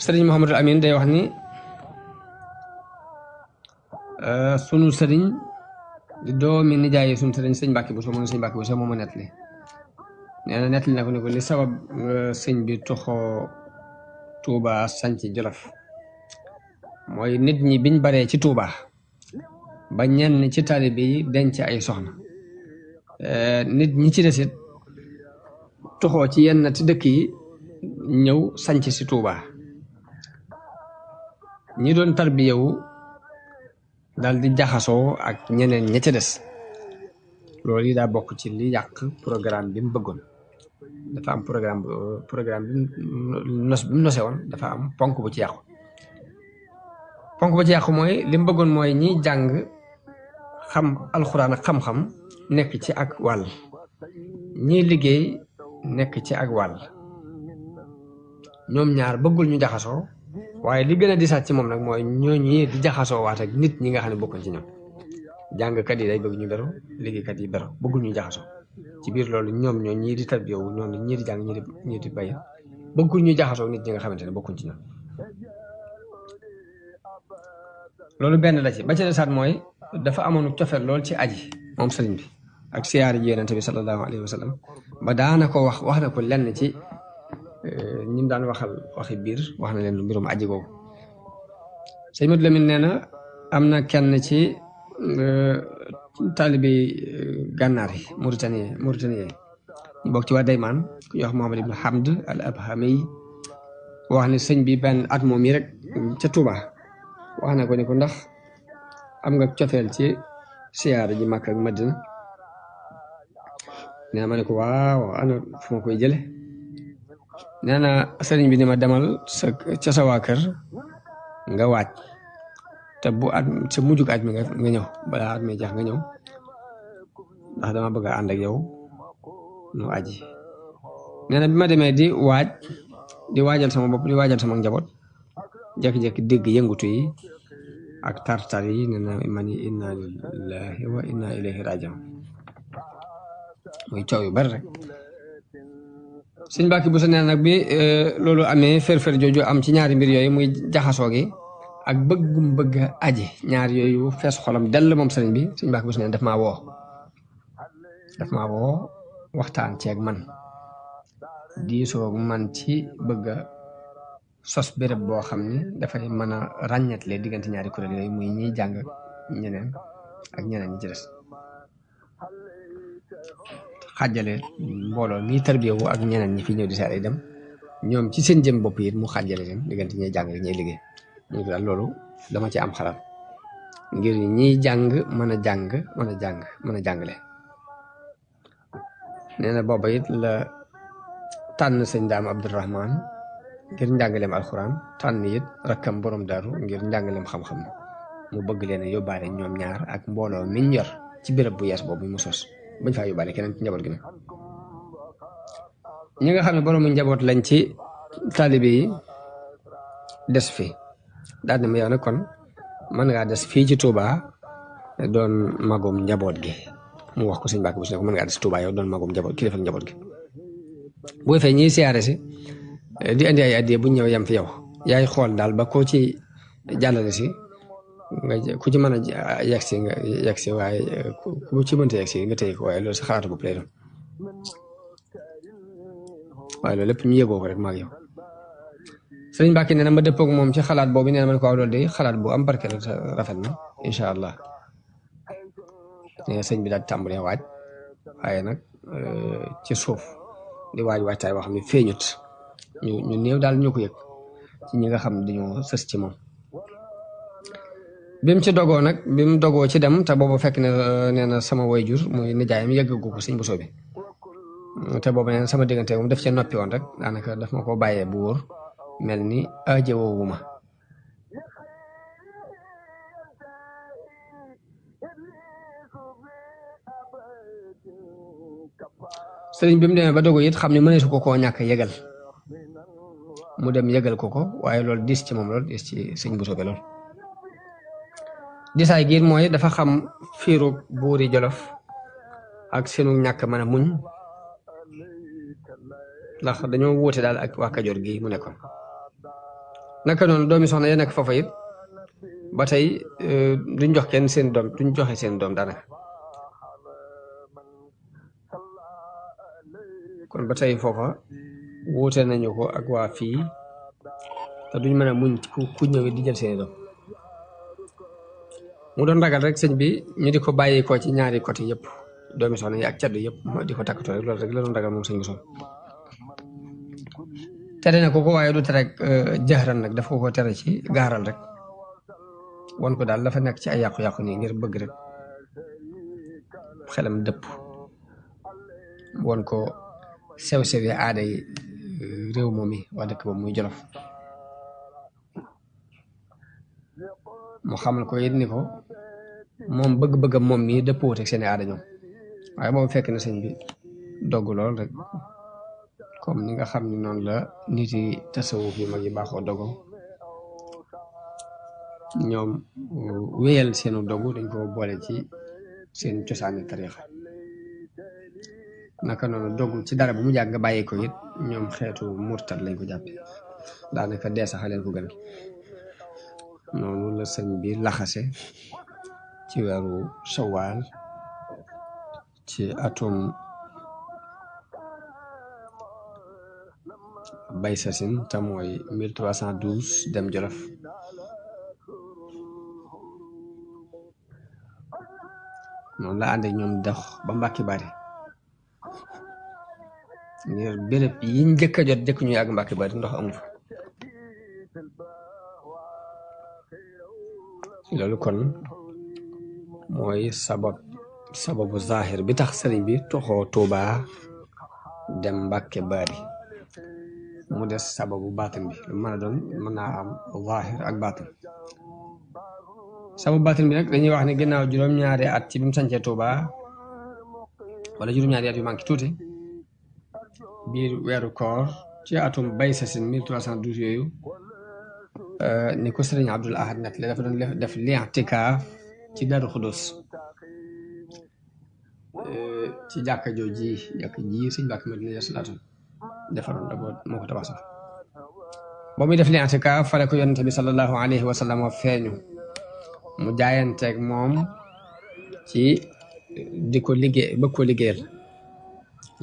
sëriñ Mouhamadul Amin day wax ni sunu sëriñ di doomi nijaay sunu sëriñ sëñ Mbàkke Buso mu sëñ Mbàkke Buso moo ma nettali nee na nettali na ko ni ko li sabab sëñ bi toxoo Tuuba sanc Jolof mooy nit ñi biñ baree ci Tuuba ba ñenn ci taalibe yi denc ay soxna nit ñi ci desit toxoo ci yenn ci dëkk yi ñëw sanc si Tuuba ñi doon tarbiyewu daal di jaxasoo ak ñeneen ña ca des loolu yi daa bokk ci li yàq programme bi mu bëggoon dafa am programme bi mu nose woon dafa am ponk bu ci yàqu ponk bu ci yàqu mooy li mu bëggoon mooy ñi jàng xam alxuraan ak xam-xam nekk ci ak wàll ñi liggéey nekk ci ak wàll ñoom ñaar bëggul ñu jaxasoo waaye li gën a disaat ci moom nag mooy ñooñu di jaxasoo waat ak nit ñi nga xam ne bokkuñ ci ñoom jàngkat yi day bëgg ñu beru liggéeykat yi beru bëggul ñu jaxasoo ci biir loolu ñoom ñoo ñii di tarbiyewu ñoom ñii di jàng ñii di bay bëggul ñu jaxasoo nit ñi nga xamante ne bokkuñ ci ñoom loolu benn la ci ba ci desaat mooy dafa amoon cofeel lool ci aji moom sëriñ bi ak siyaar ji yonent bi sallallahu alayhi wa sallam ba daana ko wax na ko lenn ci ñi daan waxal waxi biir wax na leen lu mbirum aji googu sëñ Modou Lamine nee na am na kenn ci taalibi gànnaar yi Mauritanie ñu bokk ci waa Daymaan ku ñuy wax Mohamad ibn Hamd al Abhami wax ne sëñ bi benn at moom yi rek ca Touba wax na ko ni ko ndax am nga cofeel ci siyaara ji Makka ak Madina nee na ma ne ko waaw ana fu ma koy jële nee na sëriñ bi ni ma demal ca sa waa kër nga waaj te bu at sa mujjug at mi nga ñëw balaa at mi jeex nga ñëw ndax dama bëgg a ànd ak yow nu aji nee na bi ma demee di waajal sama bopp di waajal sama njaboot jékki-jékki dégg yëngutu yi ak tartar yi nee na ma ni inna lillahi wa inna ilayhi rajiun muy coow yu bari rek sëñ Mbàkke Buso nee nag bi loolu amee fër-fër jooju am ci ñaari mbir yooyu muy jaxasoo gi ak bëggum bëgg aji ñaar yooyu fees xolam dell moom sëriñ bi sëñ Mbàkke Buso nee daf maa woo waxtaan ceeg man diisoo man ci bëgg a sos béréb boo xam ni dafay mën a ràññatle diggante ñaari kuréel yooyu muy ñiy jàng ñeneen ak ñeneen ñi ci des xàjjale mbooloo mi tarbiyewu ak ñeneen ñi fi ñëw di saare dem ñoom ci seen jëm bopp yi mu xàjjale leen diggante ñuy jàng ñuy liggéey ñu ko daal loolu dama ci am xalaat ngir ñiy jàng mën a jàngale nee na booba it la tànn sëñ Daam Abdourahman ngir njàngaleem alxuraan tànn it rakkam borom daaru ngir njàngaleem xam-xam mu bëgg leen a yóbbaale ñoom ñaar ak mbooloo miñ yor ci béréb bu yees boobu mu sos bañ faa yóbbaale keneen ci njaboot gi nag ñi nga xam ne boroomu njaboot lañ ci taalibe yi des fi daal ne ma yow nag kon mën ngaa des fii ci Touba doon magum njaboot gi mu wax ko sëñ Mbàkke Buso ne ko mën ngaa des Touba yow doon magum njaboot kilifa njaboot gi bu fee ñiy siyaare si di indi ay addiya bu ñëw yem fi yow yaay xool daal ba koo ci jàllale si nga ku ci mën a yegg si waaye ku ci mënta yegg si nga téye ko waaye loolu sa xalaatu bopp lay doon waaye loolu lépp ñu yëgoo ko rek maag yow sëriñ Mbàkke nee na ma dëppoog moom ci xalaat boobu nee na ma ne ko waaw loolu de xalaat bu am barke la rafet na incha allah nee na sëñ bi daal tàmbalee waaj waaye nag ci suuf di waajtaay boo xam ne feeñut ñu néew daal ñoo ko yëg ci ñi nga xam ne dañoo sës ci moom bi mu ci dogoo nag bi mu dogoo ci dem te boobu fekk ne nee na sama wayjur muy nijaayam yëggagu ko sëñ Buso bi te boobu nee na sama diggante moom daf cee noppi woon rek daanaka daf ma ko bàyyee bu wóor mel ni ajowoowu ma sëriñ bi mu demee ba dogo it xam ne mëneesu ko koo ñàkk yëgal mu dem yëgal ko waaye loolu diis ci moom lool diis ci sëñ Buso bi lool disaay giir mooy dafa xam fiiru buuri Jolof ak seenu ñàkk mën a muñ ndax dañoo wuute daal ak waa Kajoor gi mu nekkoon naka noonu doomi soxna ya nekk foofa it ba tey duñ jox kenn seen doom duñ joxe seen doom daanaka kon ba tey foofa wuute nañu ko ak waa fii te duñ mën a muñ ku ñëw di jël seeni doom mu doon ragal rek sëñ bi ñu di ko bàyyi ko ci ñaari côté yëpp doomi soxna yi ak caddu yëpp di ko takkatoo rek loolu rek la doon ragal moom sëñ bi soxna tere na ko waaye du tere jaxran nag dafa ko tere ci gaaral rek won ko daal dafa nekk ci ay yàqu-yàqu nii ngir bëgg rek xelam dëpp won ko sew-sew yi aada yi réew moom mi waa dëkk boobu muy Jolof mu xamal ko it ni ko moom bëgg-bëggam moom mii dëppoo ak seeni aada ñoom waaye boobu fekk na sëñ bi dogg lool rek comme ni nga xam ne noonu la nit yi tasawuf yu mag yi baaxoo dogo ñoom wéyal seenu dogu dañ ko boole ci seen cosaani tariixa naka noonu dogu ci dara bu mu jàgg nga bàyyi ko it ñoom xeetu murtad lañ ko jàppe daanaka dee sax leen ko gën noonu la sëñ bi laxase ci weeru Sawaal ci atum bay sasin te mooy 1312 dem Jolof noonu la ànd ak ñoom dox ba Mbàkke Bari ngir béréb yi njëkk a jot jëkk ñuy àgg Mbàkke Bari ndox amu fa loolu kon mooy sababu zahir bi tax sëriñ bi toxoo Tuubaa dem Mbàkke Bari mu des sababu baatin bi lu mën a doon mën naa am zahir ak baatin sababu baatin bi nag dañuy wax ne ginnaaw juróom-ñaari at ci bi mu sancee Tuubaa wala juróom-ñaari at yu manqué tuuti biir weeru koor ci atum bay sasin 1312 yooyu ni ko sëriñ Abdul Ahad nag la dafa doon def li'tikaaf ci Daaru Xudus ci jàkka jooji sëñ Mbàkke Madina salaatu defaroon da moo ko tabax sax ba muy def li'tikaaf fale ko yonente bi sallallahu alayhi wa sallam feeñu mu jaayanteeg moom ci di ko liggéey bëgg ko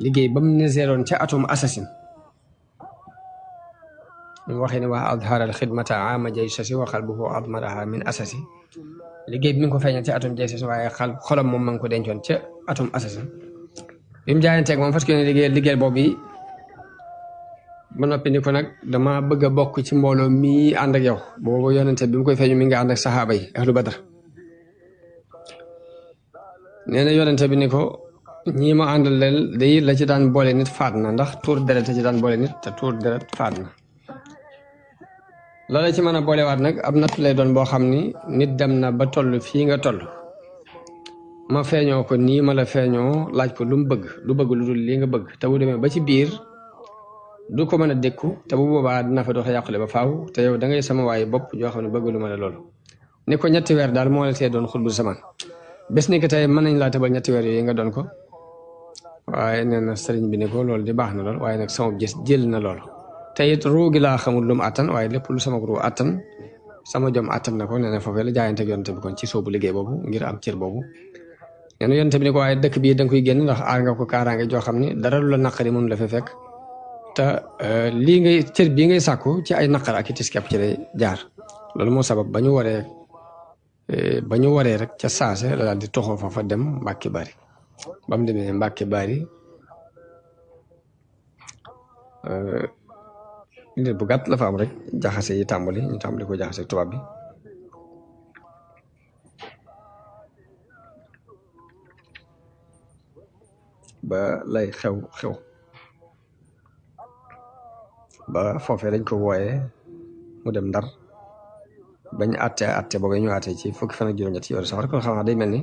liggéey ba mu niseeroon ca atum assasine mu waxee ne waa adhara al xidmata ama jaysasi wa qalbuhu admaraha min asasi liggéey bi mi ngi ko feeñal ci atum jaysasi waaye xolam moom ma ngi ko dencoon ca atum assasine bi mu jaayanteeg moom fas yéene liggéeyal boobu yi ba noppi ni ko nag dama bëgg a bokk ci mbooloo mii ànd ak yow boobu yonente bi mu koy feeñu mi ngi ànd ak saxaaba yi ahlu badar nee na yonente bi ni ko ñii ma àndal leen day la ci daan boole nit faat na ndax tuur deret la ci daan boole nit te tuur deret faat na loola ci mën a boolewaat nag ab natt lay doon boo xam ni nit dem na ba toll fii nga toll ma feeñoo ko nii ma la feeñoo laaj ko lu mu bëgg lu dul lii nga bëgg te bu demee ba ci biir du ko mën a dékku te bu boobaa dina fa dox yàqule ba faaw te yow da ngay sama waaye bopp joo xam ne bëgg lu ma la loolu ni ko ñetti weer daal moo la tee doon xutbu zaman bés ni ko tey mën nañ laa tëbal ñetti weer yooyu nga doon ko waaye nee na sëriñ bi ne ko loolu di baax na lool waaye nag sama gis jël na lool te it ruu gi laa xamul lu mu attan waaye lépp lu sama ruu attan sama jom attan na ko nee na foofee la jaayante ak yonte bi kon ci soobu liggéey boobu ngir am cër boobu nee na yonte bi ne ko waaye dëkk bii da nga koy génn ndax aar nga ko kaaraange joo xam ne dara lu la naqari mënu la fa fekk te lii ngay cër bii ngay sàkku ci ay naqar ak i tis kepp ci lay jaar loolu moo sabab ba ñu waree rek ca saase la daal di toxoo fa fa dem Mbàkke Bari ba mu demee Mbàkke Bari liir bu gàtt la fa am rek jaxase yi tàmbali ñu tàmbali ko jaxase tubaab bi ba lay xew ba foofee dañ ko wooyee mu dem Ndar bañ atte boobu ñu atte ci fukki fan ak juróom-ñett ci weeru safar kon xam naa day mel ni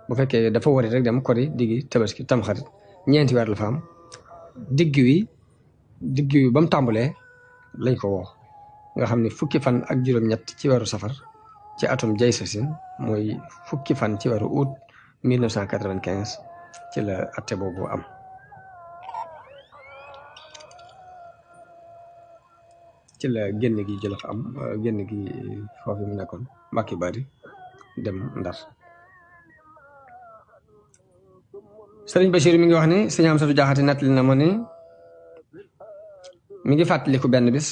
bu fekkee dafa wari rek dem kori diggi tabaski tamxarit ñeenti weer la fa am digg wi ba mu tàmbalee lañ ko woo nga xam ne fukki fan ak juróom-ñett ci weeru safar ci atum jay sasin mooy fukki fan ci weeru août 1995 ci la atte boobu am ci la génn gi Jolof am génn gi foofu mu nekkoon Mbàkke Bari dem Ndar. Sëriñ Bachir mi ngi wax ni sëñ Amsatu Jaxate nettali na ma ni mi ngi fàttaliku benn bis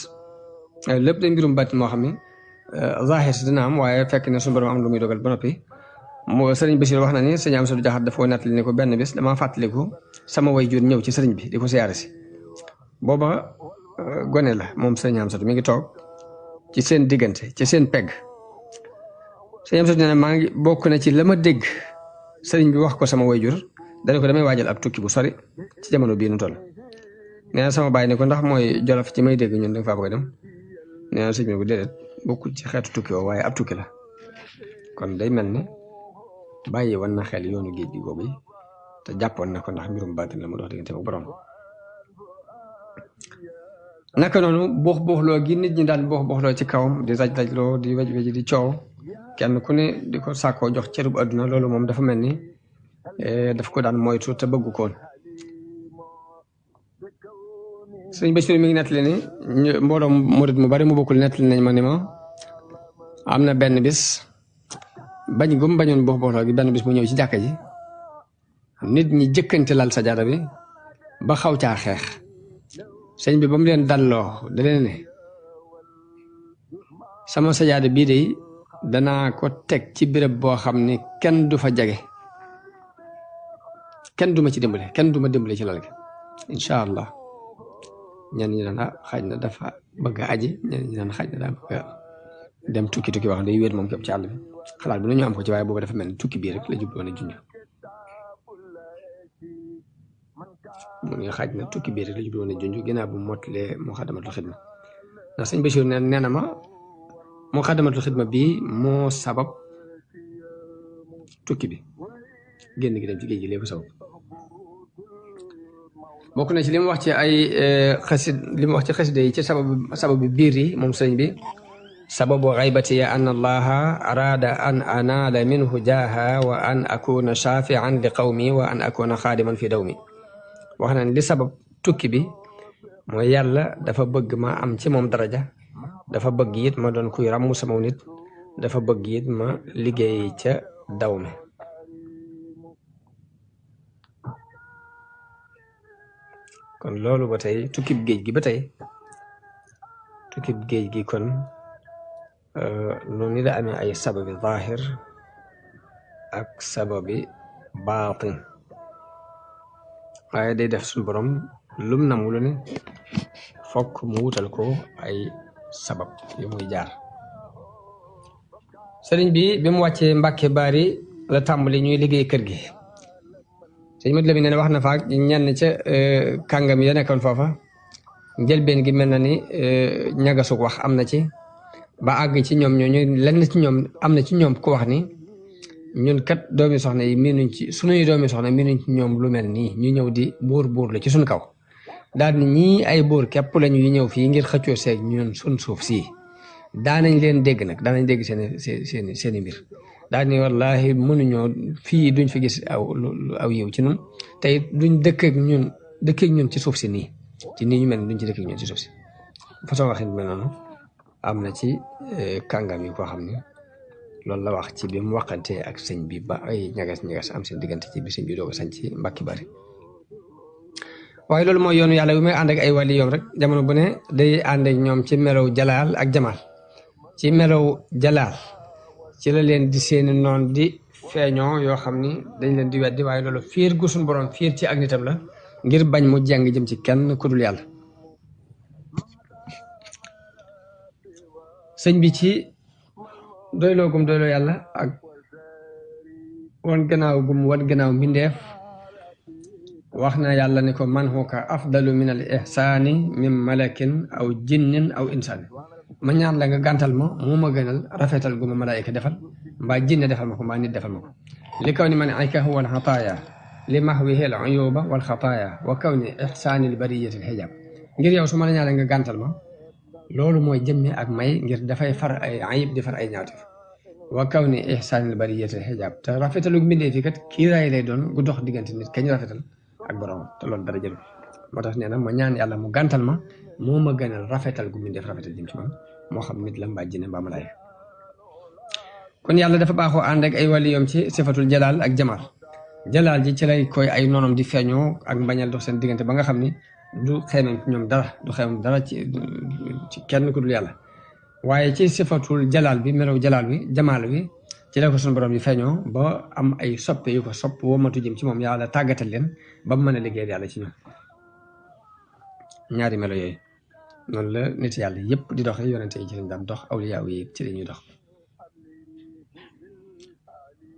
lépp day mbirum bàtti moo xam ni zahir si dina am waaye fekk ne suñu borom am lu muy dogal ba noppi moo sëriñ Bachir wax na ni sëñ Amsatu Jaxate dafa nettali ni ko benn bis damaa fàttaliku sama waajur ñëw ci sëriñ bi di ko siyaare si booba gone la moom sëñ Amsatu mi ngi toog ci seen diggante ci seen pegg sëñ Amsatu nee na maa ngi bokk na ci la ma dégg sëriñ bi wax ko sama waajur dana ko damay waajal ab tukki bu sori ci jamono bii nu toll nee na sama baay ne ko ndax mooy Jolof ci may dégg ñun da nga faa bëgg a dem nee na sëñ bi ne ko déedéet bokkul ci xeetu tukki woo waaye ab tukki la kon day mel ni bàyyi woon na xel yoonu géej gi googu te jàppoon na ko ndax mbirum baatin la mu dox diggante ak borom. naka noonu buux buuxloo gi nit ñi daan buux buuxloo ci kawam di daj-dajloo di wej di coow kenn ku ne di ko sàkkoo jox cërub àdduna loolu moom dafa mel ni daf ko daan moytu te bëggu koon. sëñ Bachir mi ngi nettali ni mbooloo murit mu bari mu bokkul nettali nañ ma ni ma am na benn bis bañ gum bañoon buux buuxloo gi benn bis mu ñëw ci jàkka ji nit ñi jëkkante lal sajaada bi ba xaw caa xeex sëñ bi ba mu leen dalloo da leen ne sama sajaada bii de danaa ko teg ci béréb boo xam ne kenn du fa jage kenn du ma ci dimbale kenn du ma dimbale ci lal gi incha allah ñenn ñi naan xaaj na dafa bëgg a aji ñenn ñi naan xaaj na daa bëgg a dem tukki wax day wéet moom képp ci àll bi xalaat bi nu ñu am ko ci waaye boobu dafa mel ni tukki bii rek la jubloon a junj mu ngi xaaj na tukki bii rek la jubloon a junj ginnaaw bu mottalee Muxaddamatul Xidma ndax sëñ Bachir nee na ma Muxaddamatul Xidma bii moo sabab tukki bi génn gi dem ci géej gi lépp sabab bokk na ci li mu wax ci ay xasid li mu wax ci xasida yi ci sababu biir yi moom sëñ bi sababu xaybati an allaha arada an anaala minhu jaaha wa an akuna shafian li qawmi wa an akuna xaadiman fi dawmi wax na li sabab tukki bi mooy yàlla dafa bëgg ma am ci moom daraja dafa bëgg it ma doon kuy ràmm sama nit dafa bëgg it ma liggéey ca daw mi kon loolu ba tey tukkib géej gi ba tey tukkib géej gi kon noonu la amee ay sababi zahir ak sababi baatin waaye day def suñu borom lum namu lu ne fokk mu wutal ko ay sabab yu muy jaar sëriñ bi mu wàccee Mbàkke Bari la tàmbali ñuy liggéey kër gi sëñ Madu Lamin ne wax na faak ñenn ca kàngam ya nekkoon foofa njëlbeen gi mel na ni ñagasug wax am na ci ba àgg ci ñoom ñooñu lenn ci ñoom am na ci ñoom ku wax ni ñun kat doomi soxna yi miinuñ ci sunuy doomi soxna miinuñ ci ñoom lu mel nii ñu ñëw di buur la ci suñ kaw daal ni ñii ay buur képp lañu yu ñëw fii ngir xëccoo seeg ñun suñ suuf sii daanañ leen dégg nag daanañ dégg seeni mbir daal ni wallahi mënuñoo fii duñ fi gis aw yiw ci ñun te duñ dëkk ak ñun ci suuf si nii ci nii ñu mel ni duñ ci dëkk ak ñun ci suuf si façon waxin mel noonu am na ci kàngam yi koo xam ne loolu la wax ci bi mu waxantee ak sëñ bi ba ay ñagas am seen diggante ci bi sëñ bi doog a sañ ci Mbàkke Bari waaye loolu mooy yoonu yàlla bi may ànd ak ay wàlli yoom rek jamono bu ne day ànd ak ñoom ci melow jalaal ak jamaal ci melow jalaal ci la leen di seeni noon di feeñoo yoo xam ni dañ leen di weddi waaye loolu fiir gu suñu borom fiir ci ak nitam la ngir bañ mu jàng jëm ci kenn ku dul yàlla sëñ bi ci doyloo gum doyloo yàlla ak wan gannaaw mbindeef wax na yàlla ni ko man huka afdalu min al ihsaani min malakin aw jinnin aw insaani ma ñaan la nga gàntal ma moo ma gënal rafetal gu ma malaayika defal mbaa jinne defal ma ko mbaa nit defal ma ko li kaw ni man ayka huwa al xataaya li mahwihi al uyuba wal xataaya wa kaw ni ihsaani al bariyati al hijab ngir yow su ma la ñaan la nga gàntal ma loolu mooy jëmmi ak may ngir dafay far ay ayib di far ay ñaawteef wa kaw ni ihsaanil bariyati xijaab te rafetalu mbindee fi kat kiiraay lay doon gu dox diggante nit kañ rafetal ak borom te loolu dara jëlu moo tax nee na ma ñaan yàlla mu gàntal ma moo ma gënal rafetal gu mbindeef rafetal jëm ci man moo xam nit la mbaa jinne mbaa malaayika kon yàlla dafa baaxoo ànd ak ay waliyam ci sifatul jalaal ak jamaal jalaal ji ci lay koy ay noonam di feeñoo ak mbañal dox seen diggante ba nga xam ni du xeemem ci ñoom dara du xeemem dara ci kenn ku dul yàlla waaye ci sifatul jalaal bi melaw jalaal bi jamaal bi ci la ko sunu borom yi feeñoo ba am ay soppe yu ko sopp womatu jëm ci moom yàlla tàggatal leen ba mu mën a liggéeyal yàlla ci ñoom ñaari melo yooyu noonu la nit yàlla yépp di doxe yonente yi ci lañ daan dox awliya yi ci la ñuy dox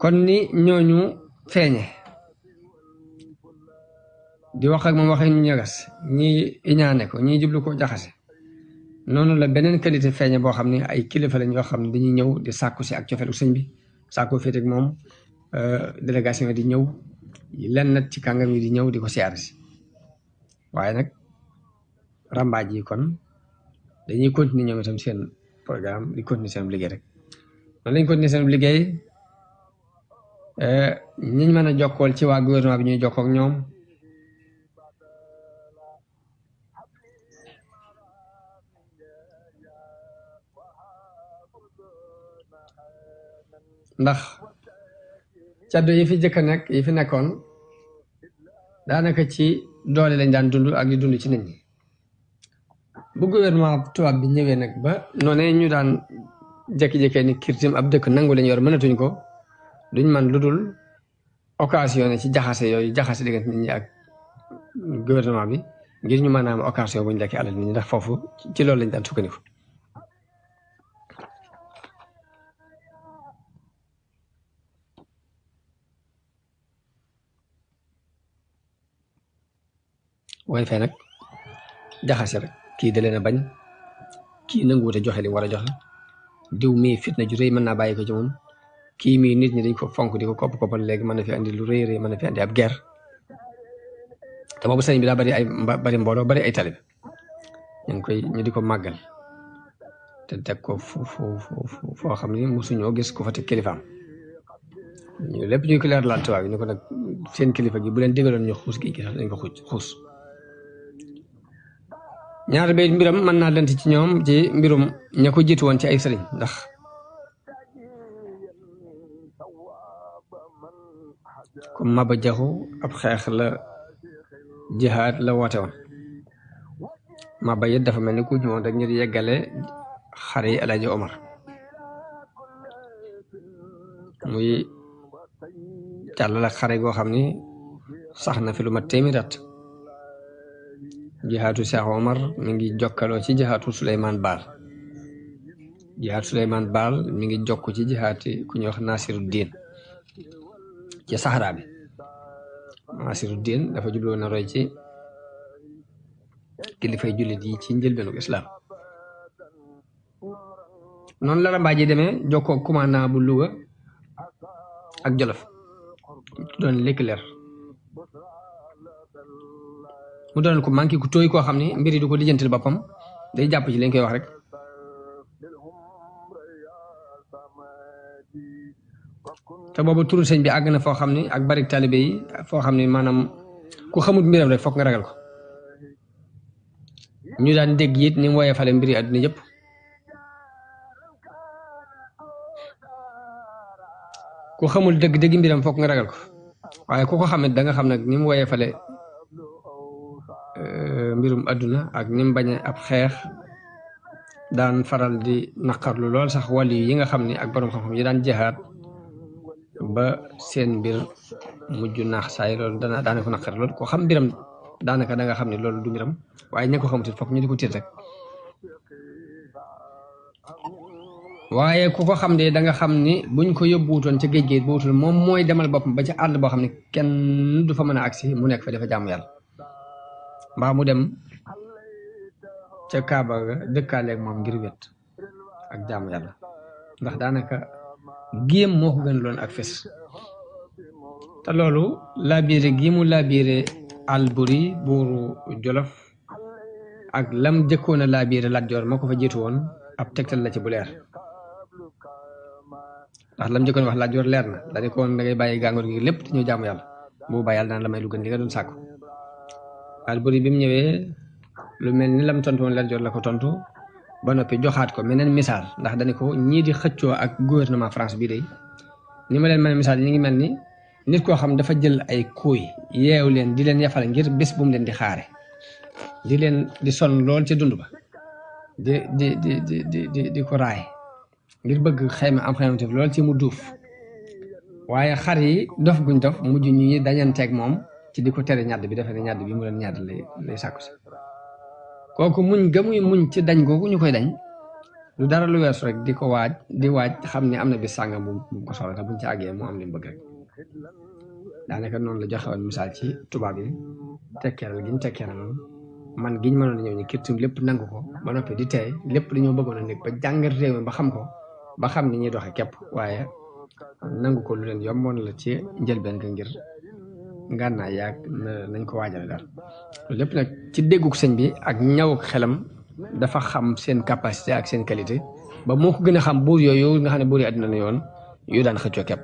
kon ni ñooñu feeñe di wax ak moom waxee ñu ñagas ñi iñaane ko ñi jublu ko jaxase noonu la beneen qualité feeñe boo xam ne ay kilifa lañ yoo xam ne dañuy ñëw di sàkku si ak cofeelu sëñ bi sàkku féete ak moom délégation di ñëw lenn nag ci kàngam yi di ñëw di ko siyaare si waaye nag rambaaj yi kon dañuy continuer ñoom itam seen programme di continuer seen liggéey rek noonu lañ continuer seen liggéey ñiñ mën a jokkool ci waa gouvernement bi ñuy jokkoo ak ñoom ndax caddo yi fi jëkk a nekk yi fi nekkoon daanaka ci doole lañ daan dund ak di dund ci nit ñi bu gouvernement tubaab bi ñëwee nag ba noonee ñu daan jékki-jékkee ni kirtim ab dëkk nangu lañ yor mënatuñ ko duñ man lu dul occasion ci jaxase yooyu jaxase diggante nit ñi ak gouvernement bi ngir ñu mën a am occasion bu ñu lekkee alal nit ñi ndax foofu ci loolu lañ daan sukkandiku waaye fay nag jaxase rek kii da leen a bañ kii nanguwute joxe li war a joxe diw mii fitna ju rëy mën naa bàyyi ko ci moom kii mii nit ñi dañ ko fonk di ko koppal léegi mën na fi andi lu rëy rëy mën na fi andi ab guerre te boobu sëñ bi daa bari mbooloo bari ay talib ñu di ko màggal te teg ko foo xam ni mosuñoo gis ku fa teg kilifaam ñu lépp ñuy ko leer laal tubaab yi ni ko nag seen kilifa gi bu leen digaloon ñu xuus gi sax dañ ko xuus ñaar bay mbiram mën naa lent ci ñoom ci mbirum ña ko jiitu woon ci ay sëriñ ndax comme Maba Jaxu ab xeex la jihaad la woote woon Maba yit dafa mel ni ku ñëwoon rek ñu di yeggale xare yi Alaaji Omar muy càll la xare goo xam ni sax na fi lu ma téeméeri at jihaatu Cheikh Omar mi ngi jokkaloo ci jihaatu Souleymane Baal jihaatu Souleymane Baal mi ngi jokk ci jihaati ku ñuy wax Nasiruddin ci Sahara bi Nasiruddin dafa jubloo na roy ci kilifay jullit yi ci njëlbeenu islam noonu la rambaaj yi demee jokkoo commandant bu Louga ak Jolof doon Leclerc mu doon ko manqué ku tooy koo xam ne mbir yi du ko lijjantil boppam day jàpp ci lañ koy wax rek te boobu turu sëñ bi àgg na foo xam ne ak barik taalibe yi foo xam ne maanaam ku xamut mbiram rek foog nga ragal ko ñu daan dégg it ni mu woyee fale mbiri àdduna yëpp ku xamul dëgg mbiram foog nga ragal ko waaye ku ko xamit da nga xam nag ni mu woyee fale mbirum àdduna ak ni mu bañe ab xeex daan faral di naqarlu lool sax wàll yi nga xam ni ak borom xam-xam yi daan jihaad ba seen mbir mujj naax saay loolu daana ko naqar loolu ko xam mbiram daanaka da nga xam ne loolu du mbiram waaye ña ko xamutit fokk ñu di ko tiit rek waaye ku ko xam de da nga xam ni buñ ko yóbbuwutoon ca géej bu wutul moom mooy demal boppam ba ca àll boo xam ne kenn du fa mën a agsi mu nekk fa dafa jaamu yàlla mbaa mu dem ca Kaaba ga dëkkaaleeg moom ngir wet ak jaamu yàlla ndax daanaka géem moo ko gën loon ak fes te loolu laabiire gi mu laabiire Alburi buuru Jolof ak lam jëkkoon a laabiire Lat Joor moo ko fa jiitu woon ab tegtal la ci bu leer ndax lam jëkkoon wax Lat Joor leer na dañu ko woon da ngay bàyyi gàngoor gi lépp te ñëw jaamu yàlla bu bàyyi yàlla daan la may lu gën li nga doon sàkku Alburi bi mu ñëwee lu mel ni lam tontu woon Lat Joor la ko tontu ba noppi joxaat ko meneen misaal ndax dañu ko ñii di xëccoo ak gouvernement France bii de ni ma leen mën a misaal ñi ngi mel ni nit koo xam dafa jël ay kuuy yeew leen di leen yafal ngir bés bu mu leen di xaare di sonn lool ci dund ba di ko raay ngir bëgg xayma am xaymatif lool ci mu duuf waaye xar yi dof guñ dof mujj ñi dañanteeg moom ci di ko tere ñàdd bi defe ne ñàdd bi mu leen ñàdd lay sàkku si kooku muñ gamuy muñ ci dañ googu ñu koy dañ lu dara lu weesu rek di waaj xam ne am na bis sàngam bu ko soxla te buñ ci àggee mu am li mu bëgg rek daanaka noonu la joxe woon misaal ci tubaab yi tekkeeral gi ñu tekkeeraloon man giñ mënoon a ñëw ñi kirtim lépp nangu ko ba noppi di tey lépp dañoo bëggoon a nekk ba jàngat réew mi ba xam ko ba xam ni ñuy doxe képp waaye nangu ko lu leen yomboon la ci njëlbeen ga ngir ngànnaay yaag nañ ko waajale daal loolu lépp nag ci dégguk sëñ bi ak ñawuk xelam dafa xam seen capacité ak seen qualité ba moo ko gën a xam buur yooyu nga xam ne buur yi àddina na yoon yu daan xëccoo képp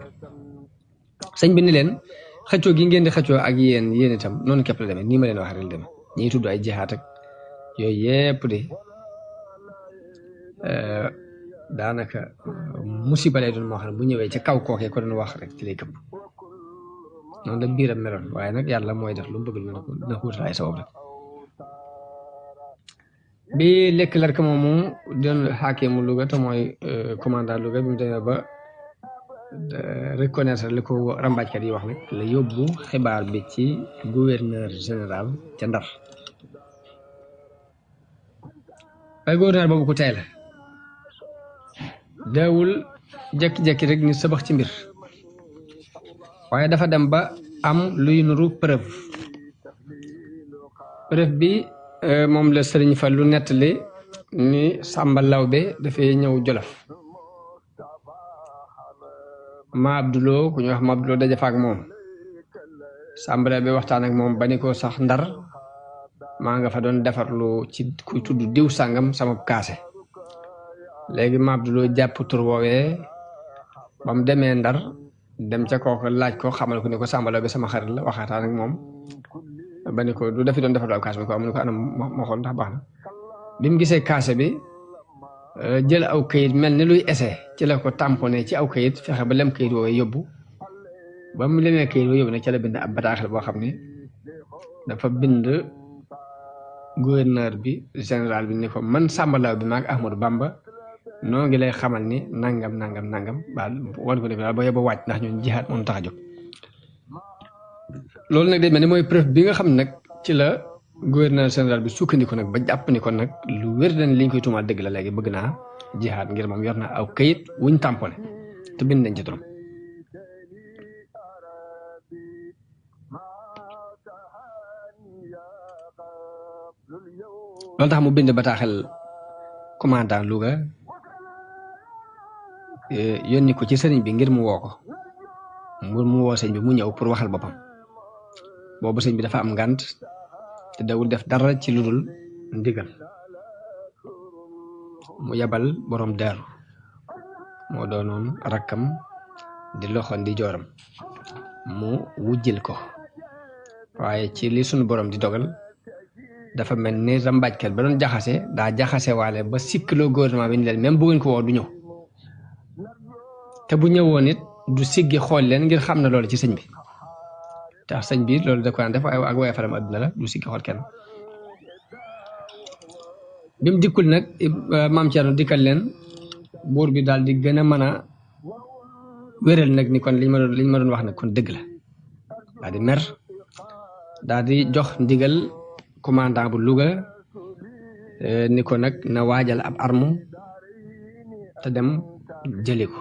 sëñ bi ni leen xëccoo gi ngeen di xëccoo ak yéen itam noonu képp la demee nii ma leen wax rek la demee ñiy tudd ay jihaat ak yooyu yépp de daanaka musiba lay doon moo xam ne bu ñëwee ci kaw kookee ko doon wax rek ci lay këpp noonu la biiram meloon waaye nag yàlla mooy def lu mu bëgg lu na ko wutal ay sabab rek bi lekk larka moomu doon xaakimu Louga te mooy commandant Louga bi mu demee ba reconnaître li ko rambaajkat yi wax nag la yóbbu xibaar bi ci gouverneur général ca Ndar waaye gouverneur boobu ku tey la daawul jekki-jekki rek ni sabax ci mbir waaye dafa dem ba am luy nuru preuve bi moom la Sëriñ Fallu nettali ni Sàmba Lawbe dafay ñëw Jolof ma Abduloo ku ñu wax ma Abduloo daje fa ak moom Sàmba Lawbe waxtaan ak moom ba ni ko sax Ndar maa nga fa doon defarlu ci kuy tudd diw sàngam sama kaase léegi ma Abduloo jàpp tur woowee ba mu demee Ndar dem ca kooku laaj ko xamal ko ni ko Sàmba Lawbe sama xarit la waxaataan ak moom ba ni ko du dafi doon defarlu kaase bi ko amu ni ko anam moo xool ndax baax na bi mu gisee kaase bi jël aw kayit mel ni luy essai ci la ko tamponné ci aw kayit fexe ba lem kayit woowee yóbbu ba mu lemee kayit woowee yóbbu nag ca la bind ab bataaxel boo xam ne dafa bind gouverneur bi général bi ni ko man Sàmba Lawbe bi maag Ahmadou Bamba noo ngi lay xamal ni nangam baal wan ko ne daal ba yóbbu wàcc ndax ñun jihaat moom tax a jóg loolu nag day mel ni mooy preuve bi nga xam nag ci la gouverneur général bi sukkandiku nag ba jàpp ni kon nag lu wér dañ liñ koy tuumaal dëgg la léegi bëgg naa jihaat ngir moom yor na aw kayit wuñ tamponné te bind nañ ci turam loolu tax mu bind bataaxel commandant Louga yónni ko ci sëriñ bi ngir mu woo ko mu woo sëñ bi mu ñëw pour waxal boppam boobu sëñ bi dafa am ngànt te dawul def dara ci lu dul ndigal mu yabal borom daaru moo doonoon rakkam di loxo ndi jooram mu wujjil ko waaye ci li sunu borom di dogal dafa mel ni rambaajkat ba doon jaxase daa jaxase waale ba sikkloo gouvernement bi ni leen même bu ngeen ko woo du ñëw te bu ñëwoon it du siggi xool leen ngir xam na loolu ci sëñ bi tax sëñ bi loolu da ko daan def ak waaye faram adduna la du siggi xool kenn bi mu dikkul nag maam Thierno dikkal leen buur bi daal di gën a mën a wéral nag ni kon liñ ma doon wax nag kon dëgg la daal di mer daal di jox ndigal commandant bu Louga ni ko nag na waajal ab arme te dem jëli ko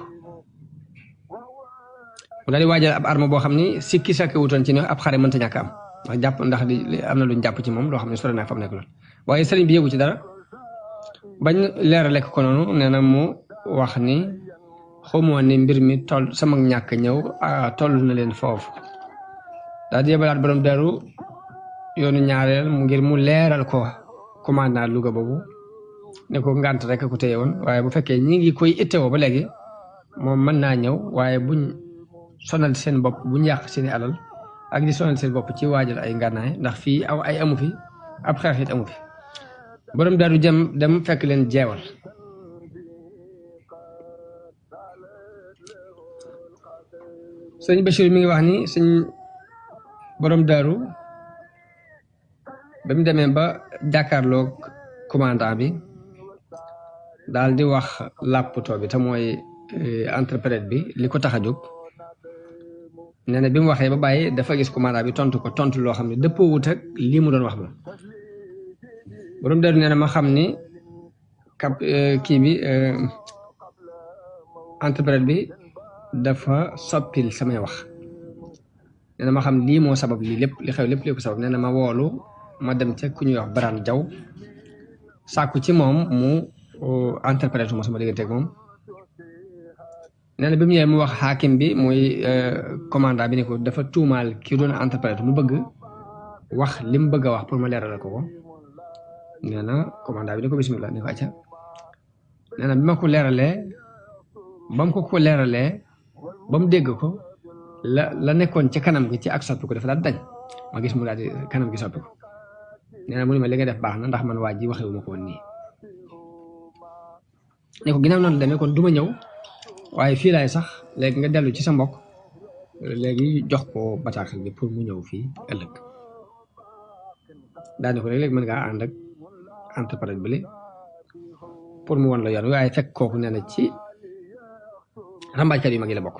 mu daal di waajal ab arme boo xam ni sikki sakki wutoon ci ne ab xare mënta ñàkk am ndax am na luñ jàpp ci moom loo xam ne sore naa fa mu nekk lool waaye sëriñ bi yëgu ci dara bañ leerale ko noonu nee na mu wax ni xamoon ni mbir mi toll sama ñàkk ñëw toll na leen foofu daal di yebalaat borom daru yoonu ñaareel ngir mu leeral ko commandant Louga boobu ne ko ngànt rek ku téye woon waaye bu fekkee ñi ngi koy ittewoo ba léegi moom mën naa ñëw waaye buñ sonal seen bopp buñ yàq seeni alal ak di sonal seen bopp ci waajal ay ngànnaay ndax fii ay amu fi ab xeex it amu fi borom daaru jëm dem fekk leen jeewal sëñ Bachir mi ngi wax ni sëñ borom daaru ba mu demee ba jàkkaarloog commandant bi daal di wax làpptoo bi te mooy interprète bi li ko tax a jóg nee na bi mu waxee ba bàyyi dafa gis commandant bi tontu ko tontu loo xam ne dëppoo wut ak lii mu doon wax moom borom daaru nee na ma xam ni kii bi interprète bi dafa soppil samay wax nee na ma xam lii moo sabab lii lépp li xew lépp li ko sabab nee na ma woolu ma dem ca ku ñuy wax Baraan Jaw sàkku ci moom mu interprète ma sama digganteeg moom nee na bi mu ñëwee mu wax xaakim bi muy commandant bi ni ko dafa tuumaal ki doon interprète mu bëgg wax li mu bëgg a wax pour ma leeral ko nee na commandant bi ni ko bismillah ni ko acca nee na bi ma ko leeralee ba mu ko leeralee ba mu dégg ko la nekkoon ci kanam gi ci ak soppi ko dafa daal dañ ma gis mu daal di kanam gi soppi ko nee na mu ne ma li nga def baax na ndax man waa ji waxewu ma ko woon nii ne ko ginnaaw noonu demee kon du ma ñëw waaye fii laay sax léegi nga dellu ci sa mbokk léegi jox ko bataaxal bi pour mu ñëw fii ëllëg daane ko léegi mën ngaa ànd ak interprète bi pour mu won la yoon waaye fekk kooku nee na ci rambaajkat yu mag yi la bokk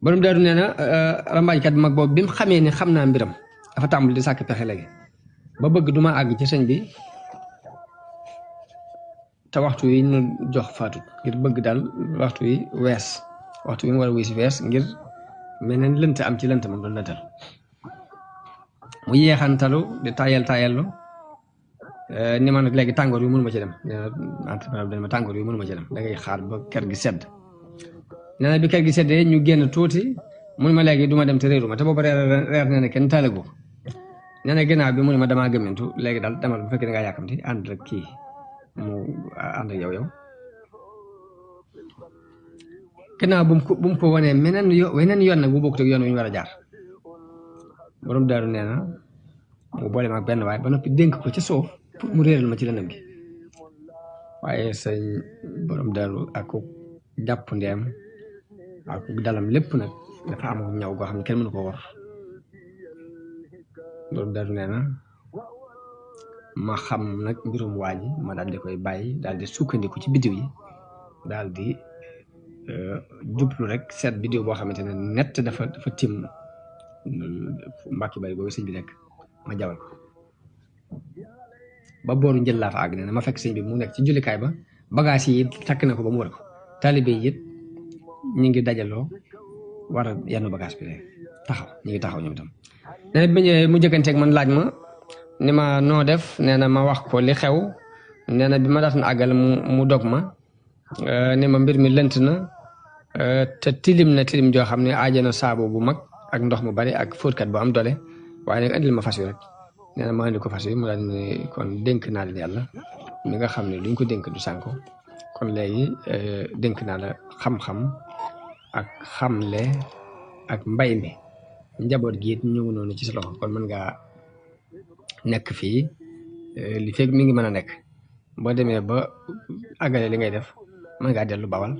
borom daaru nee na rambaajkat bu mag boobu bi mu xamee ni xam naa mbiram dafa tàmbali di sàkk pexe léegi ba bëgg duma àgg ci sëñ bi te waxtu yi ñu jox faatut ngir bëgg daal waxtu yi wees waxtu yi mu war a weesi wees ngir meneen lënt am ci lënt moom doon lëntal mu yeexantalu di tayallu ni ma nag léegi tàngoor yu mënuma ci dem nee na entrepreneur bi dama tàngoor yu mënuma ci dem da ngay xaar ba kër gi sedd nee na bi kër gi seddee ñu génn tuuti mun ma léegi duma dem te réeru ma te booba reer nee na kenn taalagu nee na ginnaaw bi mu ne ma damaa gëmmentu léegi daal demal bu fekkee da ngaa yàkkamti ànd rek kii mu ànd ak yow ginnaaw bu mu ko wanee weneen yoon nag bu bokkut ak yoon wi ñu war a jaar borom daaru nee na mu boole ma ak benn waaye ba noppi dénk ko ci suuf pour mu réeral ma ci lëndëm gi waaye sëñ borom daaru ak jàpp ndeem ak dalam lépp nag dafa am ñaw goo xam ne kenn mënu ko war borom daaru nee na ma xam nag mbirum waa ji ma daal di koy bàyyi daal di sukkandiku ci biddiw yi daal di jublu rek seet biddiw boo xamante ne nett dafa tim mbàkki bari boobu sëñ bi nekk ma jawal ko ba booru njël laa fa àgg nee na ma fekk sëñ bi mu nekk ci jullikaay ba bagage yi takk na ko ba mu war ko taalibe yi it ñu ngi dajaloo war a yenn bagage bi rek taxaw ñu ngi taxaw ñoom itam nee na bi mu jëkkanteeg man laaj ma ni ma noo def nee na ma wax ko li xew nee na bi ma daat na àggal mu dog ma ni ma mbir mi lënt na te tilim joo xam ne aaje na saabu bu mag ak ndox mu bari ak fóotkat bu am doole waaye nag andil ma fas wi rek nee na ma andi ko fas wi mu daal ne kon dénk naa leen yàlla mi nga xam ne duñ ko dénk du sànko kon léegi dénk naa la xam-xam ak xamle ak mbay mi njaboot gi it ñëw noonu ci sa loxo kon mën ngaa nekk fii li fekk mi ngi mën a nekk boo demee ba àggale li ngay def mën ngaa dellu bawal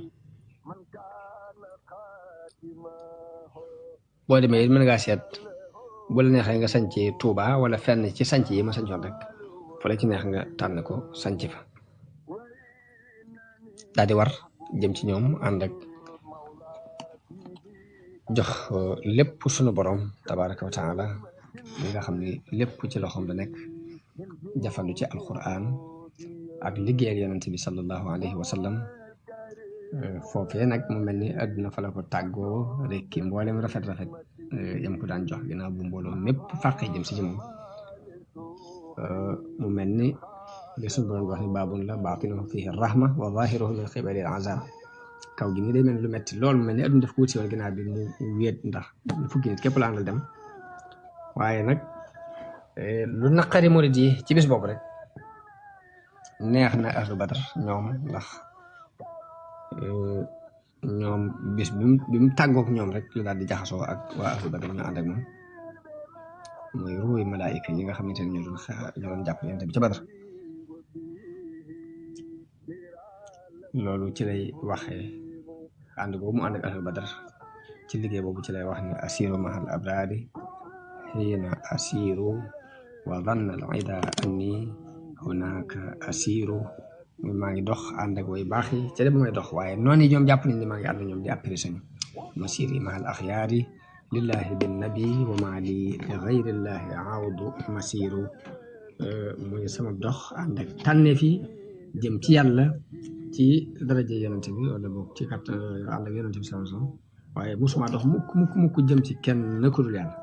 boo demee it mën ngaa seet bu la neexee nga sanc Touba wala fenn ci sanc yi ma sancoon rek fa la ci neex nga tànn ko sanc fa daal di war jëm ci ñoom ànd ak jox lépp sunu borom tabaraka wa taala li nga xam ne lépp ci loxoom la nekk jafandu ci alquran ak liggéeyal yonent bi sallallahu alayhi wa sallam foofee nag mu mel ni àdduna fa la ko tàggoo rek ki mboolem rafet-rafet yam ko daan jox ginnaaw bu mbooloo mépp fàqee jëm si ci moom mu mel ni li suñu borom wax ni baabun la baatinuhu fihi rahma wa zahiruhu min qibali al-azab kaw gi ni day mel ni lu metti lool mu mel ni àdduna daf ko wut si woon ginnaaw bi mu wéet ndax fukki nit képp la àndal dem waaye nag lu naqari murid yi ci bis boobu rek neex na ahlu badar ñoom ndax ñoom bis bi mu tàggoog ñoom rek la daal di jaxasoo ak waa ahlu badar ñu ànd ak moom mooy ruuy malaayika yi nga xamante ne ñoo doon jàpp yonent bi ca Badar loolu ci lay waxee ànd boobu mu ànd ak ahlu Badar ci liggéey boobu ci lay wax ne asiru mahal abrari xiina asiru wa dhanna al ida anni hunaka asiru maa ngi dox ànd ak way baax yi ca de ba may dox waaye noonu yi ñoom jàpp nañ ne maa ngi ànd ñoom di apprécié masiri mahal axyaari lillahi bin nabi wa maa li gayrillahi awdu masiru muy sama dox ànd ak tànneef yi jëm ci yàlla ci daraje yonente bi wala boog ci kat ànd ak yonente bi sama son waaye musuma dox mukk jëm ci kenn nakudul yàlla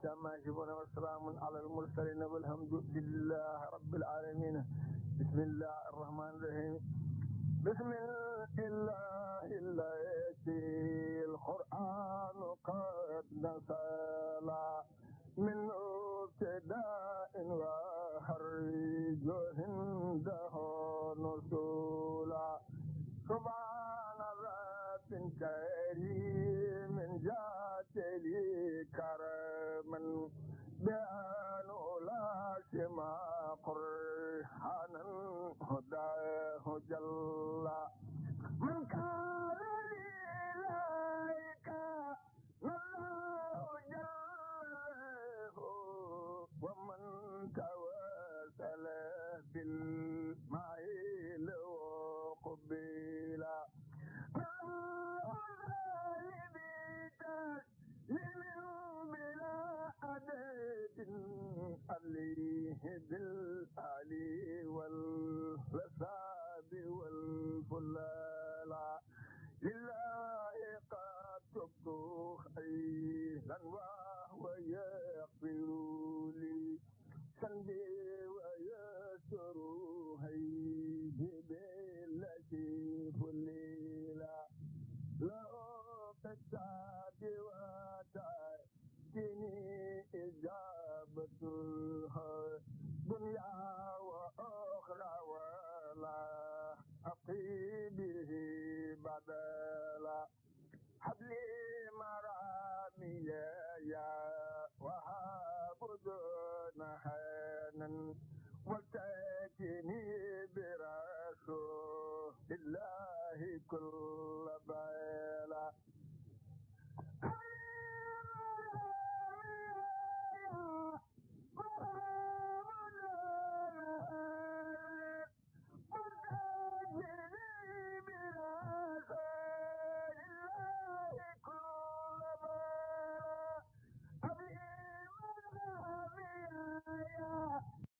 وسلام على المرسلين والحمد لله رب العالمين بسم الله الرحمن الرحيم بسم الله الذي القرآن قد نزل من ابتداء وخرج عنده نزولا سبحان رب كريم جاتل كرما بأن لا سما قرآنا هداه جل من كان لذلك الله جل ومن توسل بالمعيل وقبيلا عليه بالآلي والرساب والفلالا لله قد تبت خيرا وهو يغفر لي سندي ويسر هيدي بالتي فليلا لو تسعد وتأتيني إجابتها دنيا وأخرى ولا أقي به بدلا حبلي مرامي يا وهاب دون حنن وتأتيني برسول الله كل